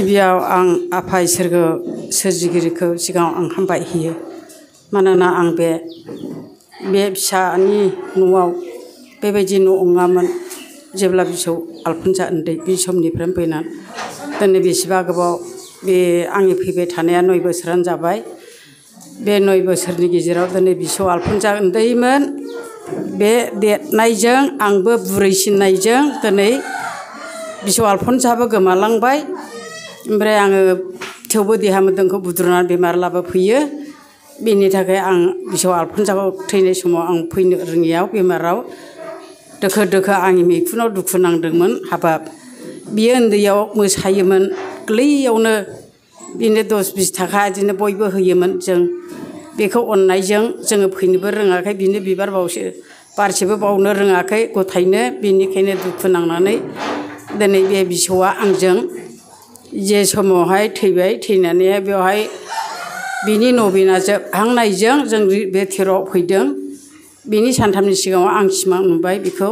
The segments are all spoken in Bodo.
गिबियाव आं आफा इसोरखौ सोरजिगिरिखौ सिगाङाव आं हामबाय होयो मानोना आं बे फिसानि न'आव बेबायदि न' नङामोन जेब्ला बिसौ आलफनसा उन्दै बे समनिफ्रायनो फैनानै दिनै बेसेबा गोबाव बे आंनि फैबाय थानाया 9 बोसोरानो जाबाय बे 9 बोसोरनि गेजेराव दिनै बिसौ आलफनसा उन्दैमोन बे देरनायजों आंबो बुरैसिननायजों दिनै बिसौ आलफनसाबो गोमालांबाय ओमफ्राय आङो थेवबो देहा मोदोमखौ बुद्रुनानै बेमार लाबोफैयो बेनि थाखाय आं बिसौ आलफनसाखौ थैनाय समाव आं फैनो रोङियाव बेमाराव दोखो दोखो आंनि मैखुनाव दुखु नांदोंमोन हाबाब बियो उन्दैयाव मोसायोमोन गोरलैयावनो बिनो 10-20 थाखा बिदिनो बयबो होयोमोन जों बेखौ अननायजों जोङो फैनोबो रोङाखै बिनो बिबार बारसेबो बावनो रोङाखै गथायनो बेनिखायनो दुखु नांनानै दिनै बे बिसौआ आंजों जे समावहाय थैबाय थैनानै बेवहाय बिनि नबेना जोबहांनायजों जों बे थेर'आव फैदों बिनि सानथामनि सिगाङाव आं सिमां नुबाय बेखौ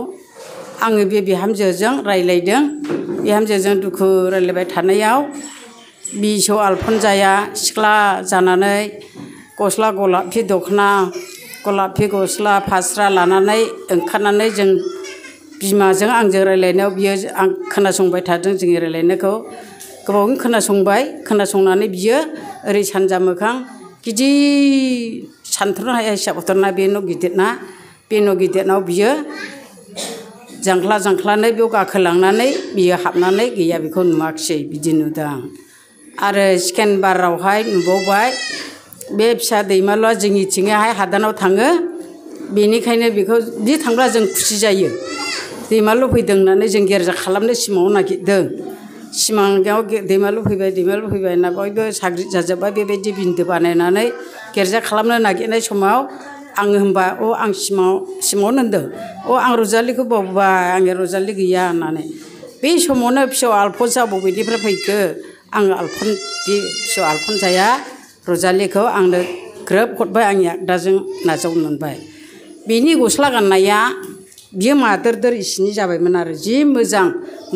आङो बे बिहामजोजों रायज्लायदों बिहामजोजों दुखु रायज्लायबाय थानायाव बिसौ आलफनसाया सिख्ला जानानै गस्ला गलाफि दखना गलाफि गस्ला फास्रा लानानै ओंखारनानै जों बिमाजों आंजों रायज्लायनायाव बियो आं खोनासंबाय थादों जोंनि रायज्लायनायखौ गोबावैनो खोनासंबाय खोनासंनानै बियो ओरै सानजा मोखां गिदिर सानथ्र'नो हाया हिसाब हरना बे न' गिदिरना बे न' गिदिरनाव बियो जांख्ला जांख्लानै बेयाव गाखोलांनानै बियो हाबनानै गैया बेखौ नुवाखिसै बिदि नुदों आं आरो सेकेन्ड बारावहाय नुबावबाय बे फिसा दैमालुआ जोंनिथिंहाय हादानाव थाङो बेनिखायनो बेखौ बिदि थांब्ला जों खुसि जायो दैमालु फैदों होननानै जों गिर्जा खालामनो सिमाङाव नागिरदों सिमाङाव दैमालु फैबाय होनना बयबो साग्रिद जाजोब्बाय बेबायदि बिन्दो बानायनानै गिर्जा खालामनो नागिरनाय समाव आङो होनबा आं सिमाङावनो होनदों आं रजालिखौ बावबाय आंनि रजालि गैया होननानै बे समावनो फिसौ आलफनसा बबेनिफ्राय फैखो आङो बे फिसौ आलफनसाया रजालिखौ आंनो ग्रोब हरबाय आंनि आगदाजों नाजावनो मोनबाय बिनि गस्ला गाननाया बियो मादोरदोर इसिनि जाबायमोन आरो जि मोजां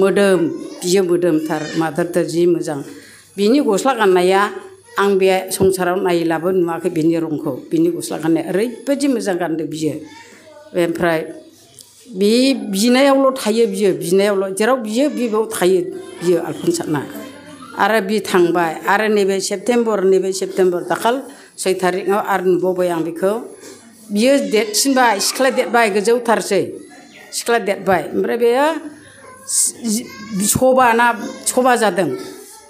मोदोम बियो मोदोमथार मादोरदोर जि मोजां बिनि गस्ला गाननाया आं बे संसाराव नायलाबो नुवाखै बिनि रंखौ बिनि गस्ला गाननाया ओरैबायदि मोजां गानदों बियो ओमफ्राय बे बिनायावल' थायो बियो बिनायावल' जेराव बियो बेयाव थायो बियो आलफनसाना आरो बि थांबाय आरो नैबे सेप्तेम्बर दाखाल 6 थारिखआव आरो नुबावबाय आं बेखौ बियो देरसिनबाय सिख्ला देरबाय गोजौथारसै सिख्ला देरबाय ओमफ्राय बेयो सबा जादों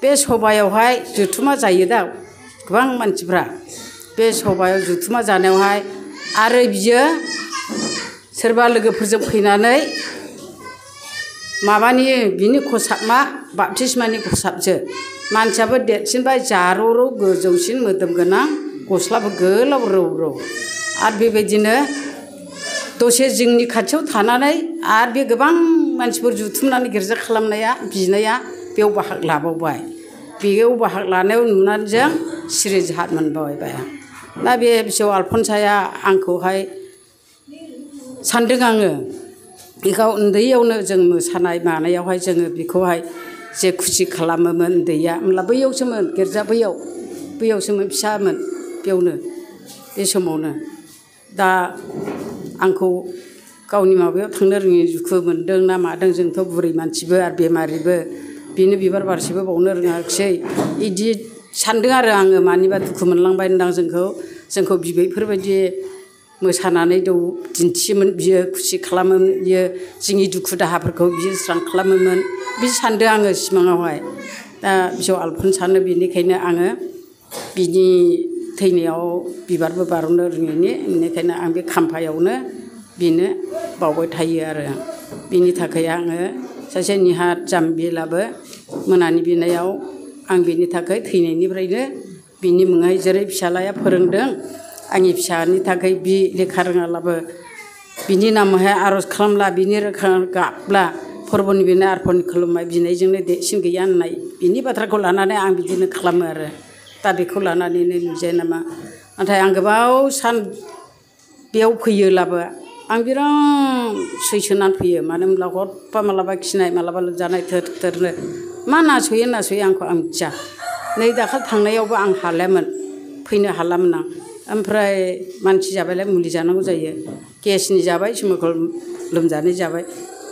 बे सबायावहाय जुथुमा जायो दा गोबां मानसिफ्रा बे सबायाव जुथुमा जानायावहाय आरो बियो सोरबा लोगोफोरजों फैनानै बिनि खसाबा बापटिस्मानि खसाबसो मानसियाबो देरसिनबाय जारौ गोजौसिन मोदोम गोनां गस्लाबो गोलाव रौ आरो बेबायदिनो दसे जोंनि खाथियाव थानानै आरो बे गोबां मानसिफोर जुथुमनानै गिर्जा खालामनाया बिनाया बेयाव बाहागो लाबावबाय बेयाव बाहागो लानायाव नुनानै जों सिरि जाहाथ मोनबावबाय दा बे फिसौ आलफनसाया आंखौहाय सानदों आङो बेखौ उन्दैयावनो जों मोसानाय मानायावहाय जोङो बेखौहाय जे खुसि खालामोमोन उन्दैया होमब्ला बैयावसोमोन गिर्जा बैयावसोमोन फिसामोन बेयावनो बे समावनो दा आंखौ गावनि माबायाव थांनो रोङि दुखु मोनदों ना मादों जोंथ' बुरै मानसिबो आरो बेमारिबो बिनो बिबार बारसेबो बावनो रोङाखिसै बिदि सानदों आरो आङो मानिबा दुखु मोनलांबाय होनदां जोंखौ बिबैफोरबायदि मोसानानै दिन्थियोमोन बियो खुसि खालामोमोन बियो जोंनि दुखु दाहाफोरखौ बियो स्रां खालामोमोन बिदि सानदों आङो सिमाङावहाय दा फिसौ आलफनसानो बेनिखायनो आङो बिनि थैनायाव बिबारबो बारनो रोङिनि बेनिखायनो आं बे खाम्फायावनो बेनो बावबाय थायो आरो बिनि थाखाय आङो सासे निहाथ जाम्बिलाबो मोनानि बिनायाव आं बिनि थाखाय थैनायनिफ्रायनो बिनि मुङै जेरै फिसालाया फोरोंदों आंनि फिसानि थाखाय बि लेखा रोङाब्लाबो बिनि नामैहाय आर'ज खालामब्ला बिनि रोखा गाबब्ला फोरबोनि बिनाय आरफनि खुलुमनाय बिनायजोंनो देरसिन गैया होननाय बिनि बाथ्राखौ लानानै आं बिदिनो खालामो आरो दा बेखौ लानानैनो नुजाया नामा नाथाय आं गोबाव सान बेयाव फैयोब्लाबो आं बिराद सैसोनानै फैयो मानो होनब्ला हरफा मालाबा खिनाय मालाबा लोमजानाय थोर थोरनो मा नासयो आंखौ आं मिथिया नै दाखालि थांनायावबो आं हालामोन फैनो हालामोन आं ओमफ्राय मानसि जाबायलाय मुलि जानांगौ जायो गेसनि जाबाय सिमोखल लोमजानाय जाबाय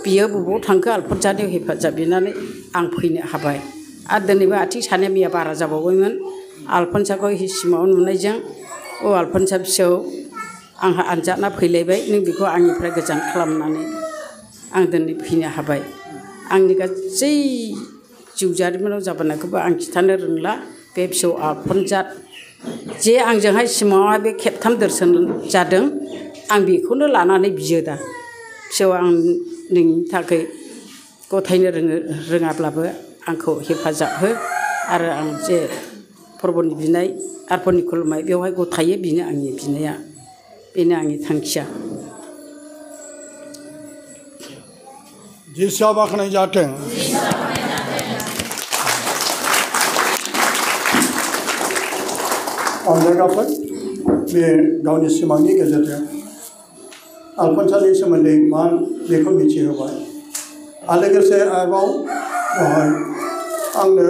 बियो बबाव थांखो आलफानसानियाव हेफाजाब बिनानै आं फैनो हाबाय आरो दिनैबो आथिं सानाया मैया बारा जाबावबायमोन आलफानसाखौ सिमाङाव नुनायजों अ आलफानसा फिसौ आंहा आनजादना फैलायबाय नों बेखौ आंनिफ्राय गोजान खालामनानै आं दिनै फैनो हाबाय आंनि गासै जिउ जारिमिनाव जाबोनायखौबो आं खिथानो रोंला बे फिसौ आलफानजाद जे आंजोंहाय सिमाङावहाय बे खेबथाम दर्शन जादों आं बेखौनो लानानै बियो दा फिसौ आं नोंनि थाखाय गथायनो रोङाब्लाबो आंखौ हेफाजाब हो आरो आं जे परबनि बिनाय आरपनि खुलुमनाय बेवहाय गथायो बेनो आंनि बिनाया बेनो आंनि थांखिया जिसुआ बाख्नाय जाथों अनजायगाफोर बे गावनि सिमांनि गेजेरजों आलफानसानि सोमोन्दै मा बेखौ मिथिहोबाय आरो लोगोसे आरोबाव बेवहाय आंनो